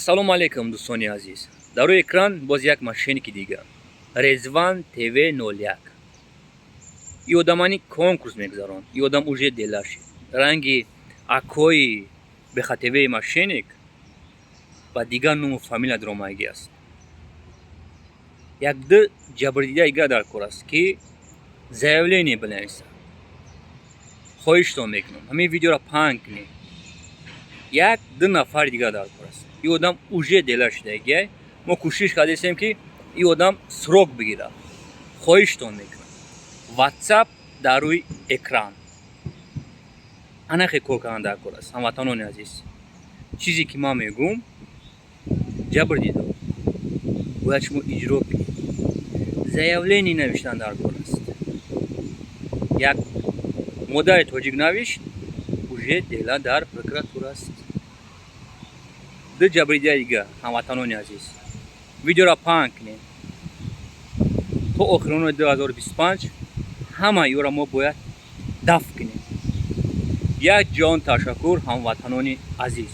Ассалому алайкум, дӯстони азиз. Дар рӯи экран боз як мошенники дигар, Резван ТВ 01. И одамани конкурс мегузаронд. И одам уже дела шид. Ранги акои бехатевии мошенник ба дигар нуму фамилия даромадагӣ аст. Як ду ҷабрдидаи дигар дар кор аст, ки заявление бинависад. Хоҳиштон мекунам, ҳамин видеоро паҳн кунед. Як ду нафари дигар дар кор аст. И одам уже дела шудагиай. Мо кӯшиш кардастем, ки и одам срок бигирад. Хоҳиштон мекунам, Ватсап дар рӯи экран. Анахе кор кардан дар кор аст. Ҳамватанони азиз, чизе ки ман мегӯм, ҷабр дидо бояд шумо иҷро кунед. Заявление навиштан дар кор аст. Як модари тоҷик навишт, уже дела дар прокуратура аст. Ду ҷабрдидаи дигар. Ҳамватанони азиз, видеоро паҳн кунед. То охирони 2025 ҳама ёро мо бояд дафт кунем. Як ҷон ташаккур, ҳамватанони азиз.